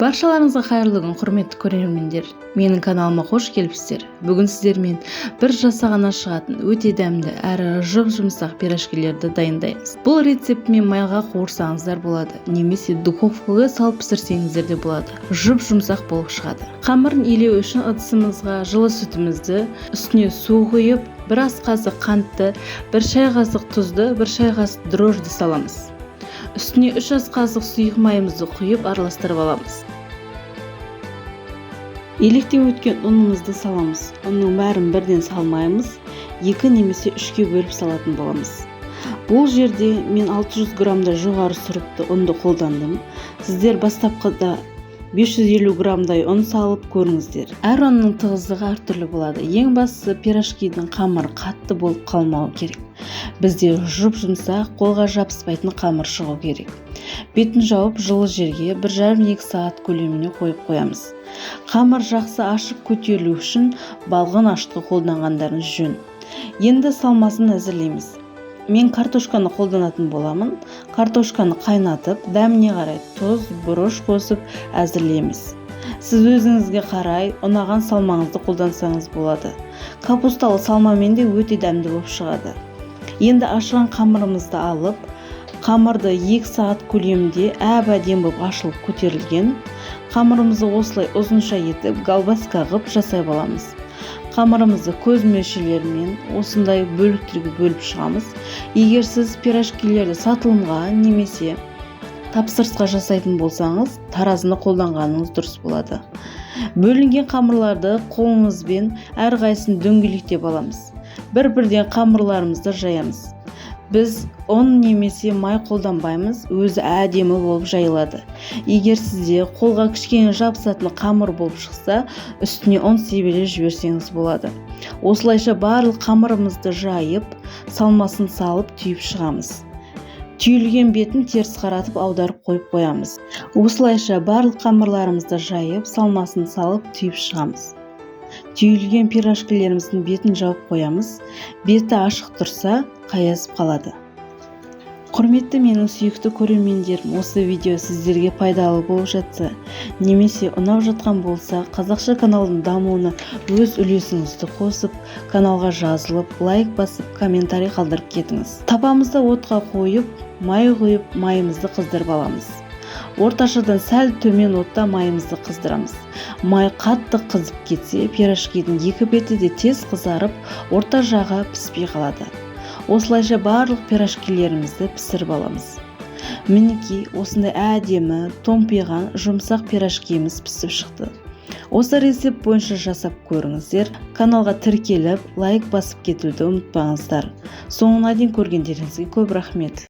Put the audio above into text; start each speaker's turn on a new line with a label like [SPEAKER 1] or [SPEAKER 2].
[SPEAKER 1] Баршаларыңызға қайырлы күн, құрметті көрермендер! Менің каналыма қош келіпсіздер. Бүгін сіздермен бір жасағаннан шығатын өте дәмді әрі жұп-жұмсақ пирожкилерді дайындаймыз. Бұл рецептімен майға қуырсаңыздар болады немесе духовкаға салып пісірсеңіздер де болады. Жұп-жұмсақ болып шығады. Қамырын илеу үшін ыдысымызға жылы сүтімізді, үстіне су құйып, бір ас қасық қантты, бір шай қасық тұзды, бір шай қасық дрожжи саламыз. Үстіне 3 ас қасық сұйық майымызды құйып, араластырып аламыз. Електен өткен ұнымызды саламыз. Ұнның бәрін бірден салмаймыз, екі немесе үшке бөліп салатын боламыз. Бұл жерде мен 600 граммдай жоғары сұрыпты ұнды қолдандым. Сіздер бастапқыда 550 граммдай ұн салып көріңіздер. Әр ұнның тығыздығы әртүрлі болады. Ең бастысы, пирожкидің қамыры қатты болып қалмауы керек. Бізде жұп-жұмсақ, қолға жабыспайтын қамыр шығу керек. Бетін жауып, жылы жерге 1,5-2 сағат көлеміне қойып қоямыз. Қамыр жақсы ашып көтерілу үшін балғын ашытқы қолданғандарыңыз жөн. Енді салмасын әзірлейміз. Мен картошканы қолданатын боламын. Картошканы қайнатып, дәміне қарай тұз, бұрыш қосып әзірлейміз. Сіз өзіңізге қарай ұнаған салмаңызды қолдансаңыз болады. Капусталы салмамен де өте дәмді болып шығады. Енді ашыған қамырымызды алып, қамырды 2 сағат көлемінде әп әдемі болып ашылып көтерілген. Қамырымызды осылай ұзынша етіп, колбаска қылып жасай аламыз. Қамырымызды көз мөлшерлерімен осындай бөліктерге бөліп шығамыз. Егер сіз пирожкилерді сатылымға немесе тапсырысқа жасайтын болсаңыз, таразыны қолданғаныңыз дұрыс болады. Бөлінген қамырларды қолымызбен әрқайсысын дөңгелектеп аламыз. бір бірден қамырларымызды жаямыз. Біз ұн немесе май қолданбаймыз, өзі әдемі болып жайылады. Егер сізде қолға кішкене жабысатын қамыр болып шықса, үстіне ұн себелеп жіберсеңіз болады. Осылайша барлық қамырымызды жайып, салмасын салып, түйіп шығамыз. Түйілген бетін теріс қаратып, аударып қойып қоямыз. Осылайша барлық қамырларымызды жайып, салмасын салып, түйіп шығамыз. Түйілген пирожкилеріміздің бетін жауып қоямыз. Беті ашық тұрса, қаязып қалады. Құрметті менің сүйікті көрермендерім, осы видео сіздерге пайдалы болып жатса немесе ұнап жатқан болса, қазақша каналдың дамуына өз үлесіңізді қосып, каналға жазылып, лайк басып, комментарий қалдырып кетіңіз. Табамызды отқа қойып, май құйып, майымызды қыздырып аламыз. Орташадан сәл төмен отта майымызды қыздырамыз. Май қатты қызып кетсе, пирожкидің екі беті де тез қызарып, орта жағы піспей қалады. Осылайша барлық пирожкилерімізді пісіріп аламыз. Мінекей, осындай әдемі томпиған жұмсақ пирожкиіміз пісіп шықты. Осы рецепт бойынша жасап көріңіздер. Каналға тіркеліп, лайк басып кетуді ұмытпаңыздар. Соңына дейін көргендеріңізге көп рахмет.